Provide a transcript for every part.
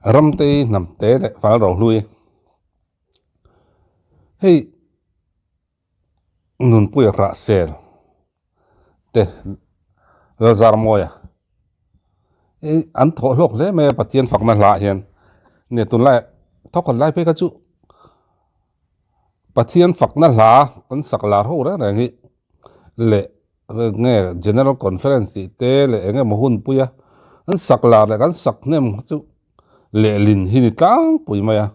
Ramtei hnamte leh Valrohlui. Hei Nunpuia Rahsel te Lalzarmawia hi an thawh hlawk hle mai a Pathian fakna hla ah hian nia tunlai thawkhat lai phei kha chu Pathian fakna hla kan sak lar ho reng reng hi leh nge General Conference tih te leh eng emaw hun pui a an sak lar leh kan sak hnem kha chu lehlin hi ni tlangpui mai a,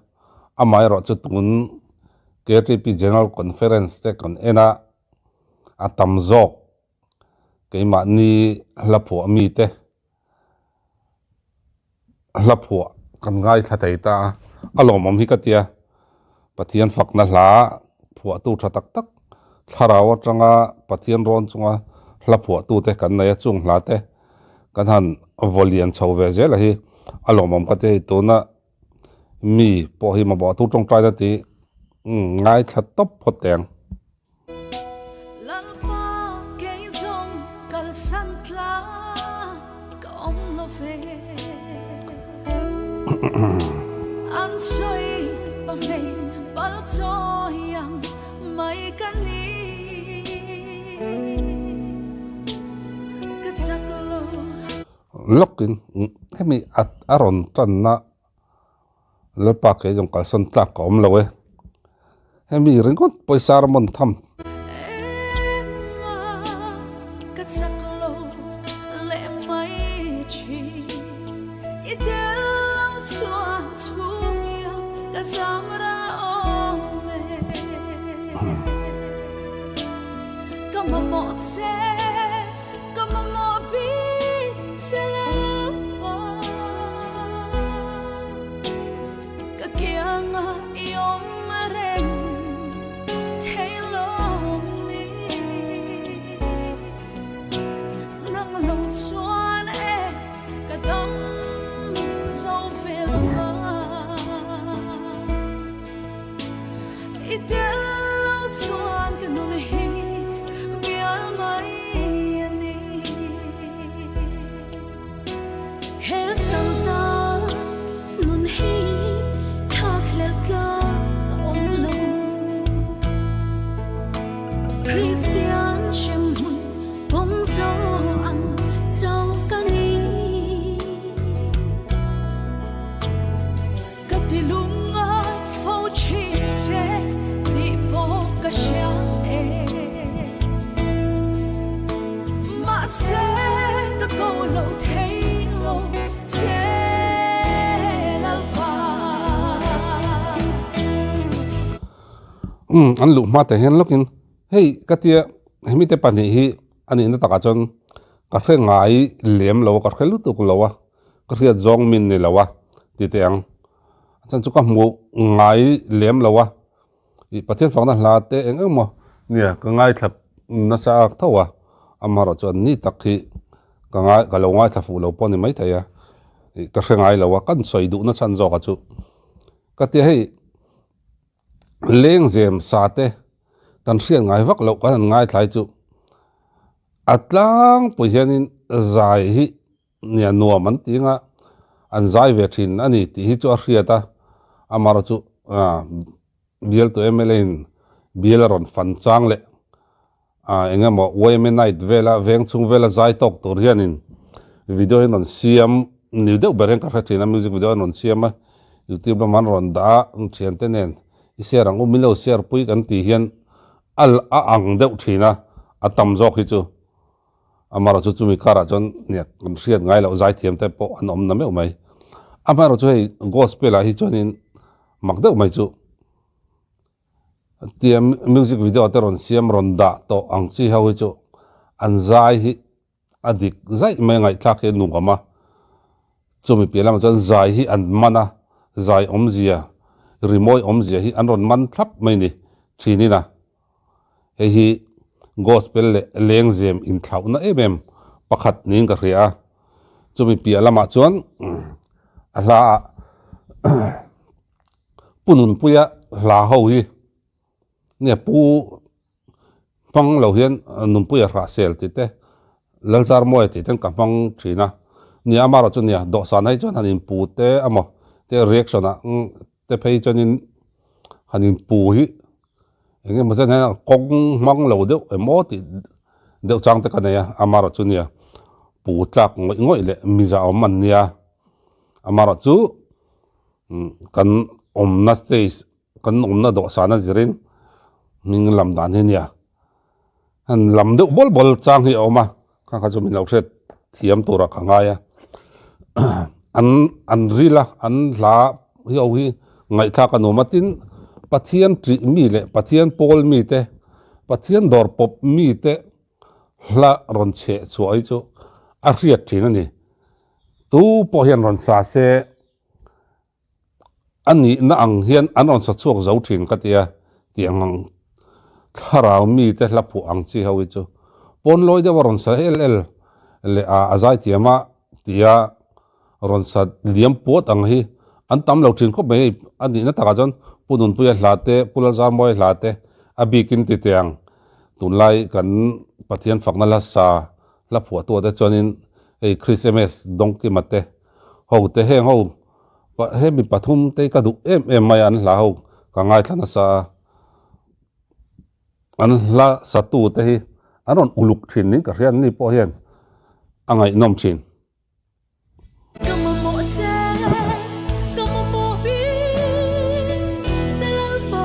amaherawh chu tun KTP General Conference te kan en a, a tam zawk keimahni hla phuah mite hla phuah kan ngaithla thei ta a, a lawmawm hi ka tia, Pathian fakna hla phuahtu tha tak tak thlarau atanga Pathian rawn chunga hla phuahtute kan nei a, chung hla te kan han vaw lian chho ve zel a hi a lawmawm ka ti a hei tuna mi pawh hi mamawhtu tawngtaina tih ngaithla tawp phawt teh ang. Lalpa kei zawng kalsan tlang ka awm lo ve. An sawi pahmei pal chawi ang mai ka ni. Ka chak lo. Lawkin hemi a rawn tanna Lalpa kei zawng kalsan tlak ka awm lo e. Hemi ringawt pawisa rawn tham. Ka mamawh bik che Lalpa, ka kianga i awm reng thei lawm ni. Nang lo chuan e ka dam zo ve lo va, i tel lo chuan ka nun hi bial mai. Ka ti lungngai fo thin che tih pawh ka hria e. Mahse ka ko lo thei lo che Lalpa. Umm an luh hma teh hian lawkin hei ka tia hemite pahnih hi a nihna takah chuan ka hre ngai lem lo a ka hre lutuk lo a. Ka hriat zawng min ni lo a ti teh ang. A chan chu ka hmuh ngai lem lo a, ih Pathian fakna hla te eng eng maw nia ka ngaithla nasa ak tho a, amaherawh chuan ni tak hi ka ngai ka lo ngaithla fuh lo pawh a ni maithei a, ih ka hre ngai lo a, kan sawi duhna chhan zawk a chu ka tia hei lengzem sa te kan hriat ngai vak loh kan han ngaithlai chu a tlangpui hianin zai hi Nia nuam an ti anga an zai ve thin a ni tih hi chu a hriat a, amar chu bialtu mla in bial a rawn fan chang leh eng emaw yma night vela veng chhung vela zai tawk tur hianin video hi an rawn siam ni deuh ber hian ka hre thin a, music video an rawn siam a, youtube lamah an rawn dah a, thiante nen i share ang u min lo share pui kan tih hian a ang deuh thin a, a tam zawk hi chu. Amaherawh chu chumi karah chuan nia kan hriat ngai loh zaithiam te pawh an awm na meuh mai. Amaherawh chu hei gospel ah hi chuanin mak deuh mai chu tia music video te rawn siam rawn dah tawh ang chi ho hi chu an zai hi a dik zaih mai a ngaihthlak hi a nuam a. Chumi piah lamah chuan zai hi an man a, zai awmzia rimawi awmzia hi an rawn man thlap mai ni thinin a. Hei hi Gospel leh lengzem inthlauhna em em pakhat niin ka hria a, chumi piah lamah chuan a hla ah Pu Nunpuia hla ho hi nge Pu hmang lo hian Nunpuia hrahsel tih te Lalzarmawia tih ten ka hmang thin a, nia amaherawh chu nia dawhsan ah hi chuan han inpu te emaw. te reaction ah te phei chuanin han inpu hi eng emaw chen hian kawng hmang lo deuh emaw tih deuh chang te ka nei a, amaherawhchu nia pu tlak ngawih ngawih leh miza awm an nia, amaherawhchu kan awmna stage kan awmna dawhsan a zirin hming lam dan hi nia han lam deuh bawl bawl chang hi a awm a kha kha chu min lo hriat thiam turah ka ngai a an an ril a an hla hi ho hi ngaihthlak a nuam a tin Pathian ṭih mi leh Pathian pawl mi te Pathian dawr pawp mi te hla rawn chheh chhuah hi chu a hriat ṭhin a ni tu pawh hian rawn sa se. A nihna ang hian an rawn sa chhuak zo thin ka ti a, tiang ang thlarau mite hla phuah ang chi ho hi chu pawn lawi deuh a rawn sa el el leh a a zaithiam a tia rawn sa liam puat ang hi an tam lo thin khawp mai hei a nihna takah chuan Pu Nunpuia hla te Pu Lalzarmawia hla te a bikin ti tiang tunlai kan Pathian fakna hla sa hla phuahtu ah te chuanin hei Chris MS Dawngkima te ho te heng ho hemi pathum te hi ka duh em em mai a an hla ho ka ngaithla nasa a an hla satu te hi an rawn uluk thin niin ka hria an ni pawh hian a ngaihnawm thin. Ka mamawh che, ka mamawh bik che Lalpa.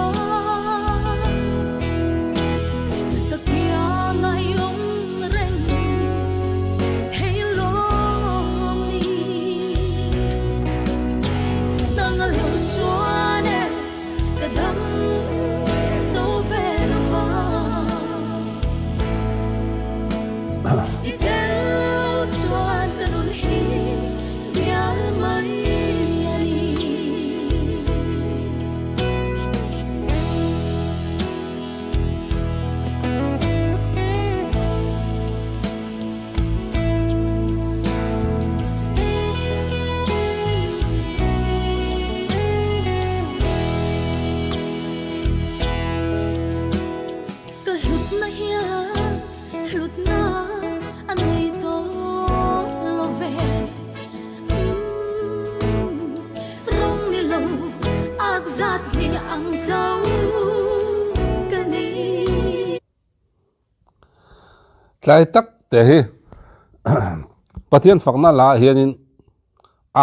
Ka kiang a i awm reng thei lawm ni. Nang a lo chuan e ka dam zo ve lo va. I tel lo chuan ka nun hi bial mai a ni. Ka hlutna hian hlutna a nei tawh lo ve. Rawng ni lo ak zat hnih ang zo ka ni. Tlai tak te hi Pathian fakna lah hianin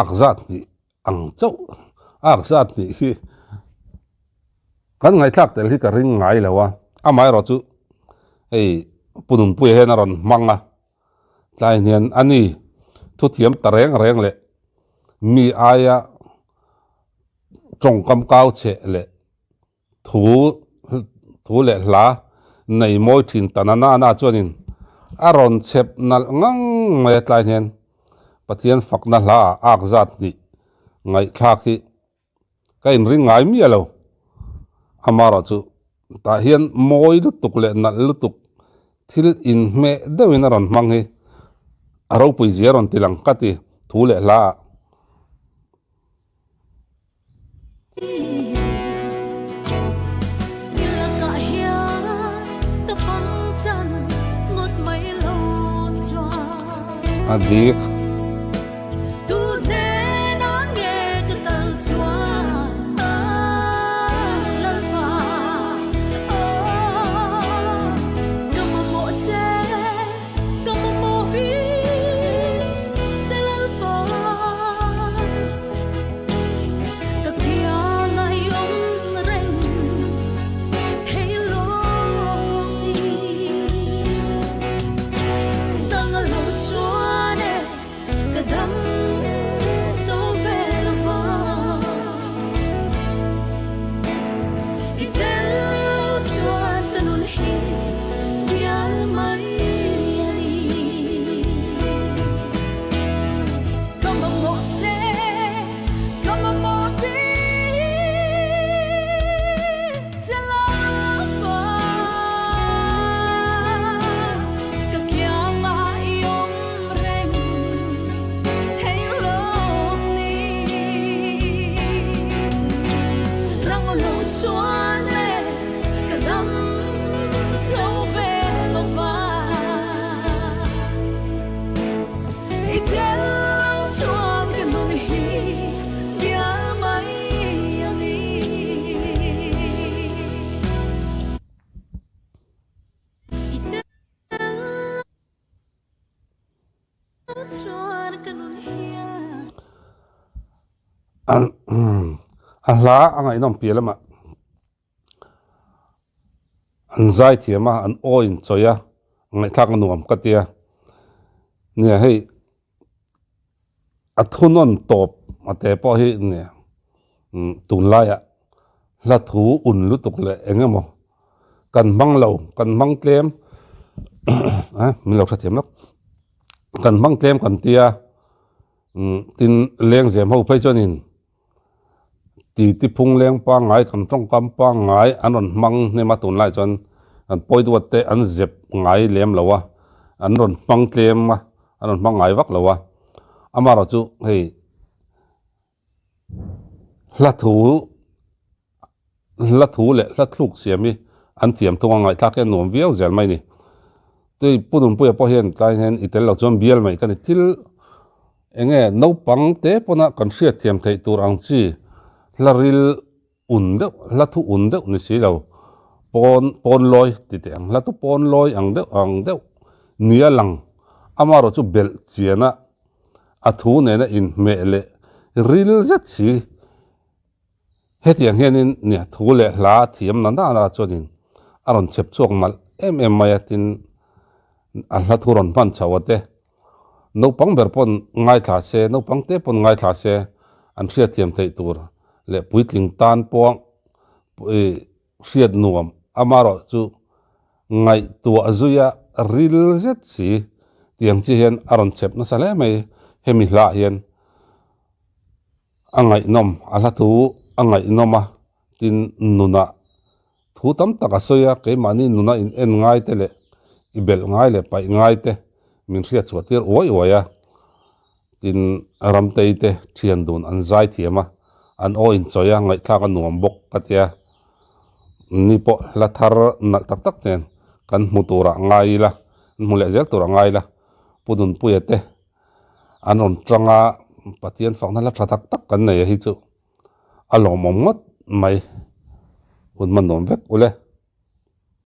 ak zat hnih ang chauh ak zat hnih hi kan ngaihthlak tel hi ka ring ngai lo a, amaherawh chu hei Pu Nunpuia hian a rawn hmang a. Tlai hnian a ni, thuthiam ta reng reng leh mi aia tawngkam kau cheh leh thu thu leh hla nei mawi thin ta na na chuanin a rawn chhep nalh ngang mai a tlai hnian Pathian fakna hla ah ak zat hnih ngaihthlak hi Ka inring ngai miah lo. Amaherawh chu tah hian mawi lutuk leh nalh lutuk thil inhmeh deuhin a rawn hmang hi a ropui zia a rawn ti lang ka ti thu leh hla ah. A dik. Ka dam zo ve lo va. I tel lo chuan ka nun hi bial mai a ni. Ka mamawh che, ka mamawh bik che Lalpa. Ka kiangah i awm reng thei lawm ni. Nang lo chuan le ka dam zo ve lo va. I tel lo chuan ka nun hi bial. ka nun hian. A hla a ngaihnawm piah lamah an zai thiam a, an aw in chawi a, ngaihthlak a nuam ka tia. Nia hei a thunawn tawp a te pawh hi nia tunlaiah hla thu un lutuk leh eng emaw kan hmang lo, kan hmang tlem a min lo hrethiam lawk, kan hmang tlem kan tia tin lengzem ho phei chuanin Titi phung leng pangngai kan tawngkam pangngai an rawn hmang hnem a tunlai chuan kan pawi duat te an zep ngai lem lo a an rawn hmang tlem a an rawn hmang ngai vak lo a amaherawh chu hei hla thu Hla thu leh hla thluk siam hi an thiam thung a, ngaihthlak hian nuam viau zel mai ni. Tui Pu Nunpuia pawh hian tlai hian i tel lo chuan bial mai ka ni. Thil eng nge naupang te pawna kan hriat thiam theih tur ang chi hla ril un deuh, hla thu un deuh ni si lo, pawn pawn lawi ti teh ang, hla thu pawn lawi ang deuh ang deuh nia lang amaherawh chu belh chiana a thu nena inhmeh leh ril zet si. Hetiang hianin nia thu leh hla thiam na na chuanin a rawn chhep chhuak malh em em mai a, tin a hla thu rawn hman chho a te. Naupang ber pawn ngaithla se, naupang te pawn ngaithla se an hriatthiam theih tur leh puitling tan pawh hriat nuam amaherawh chu ngaihtuah zuia ril zet si tiang chi hian a rawn chhep nasa hle mai hemi hlaah hian. A ngaihnawm, a hla thu a ngaihnawm a, tin nunah thu tam tak a sawi a, keimahni nuna in en ngai te leh i belh ngai leh paih ngai te min hriat chhuah tir uai uai a, tin Ramtei te thian dun an zai thiam a, an aw inchawi a, ngaihthlak a nuam bawk ka tia, ni pawh hla thar nalh tak tak nen kan hmu turah ngai ila, an hmu leh zel turah ngai ila, Pu Dunpuia te An rawn tang a, Pathian fakna hla tha tak tak kan nei a hi chu a lawmawm ngawt mai. Hun hman nuam vek ule.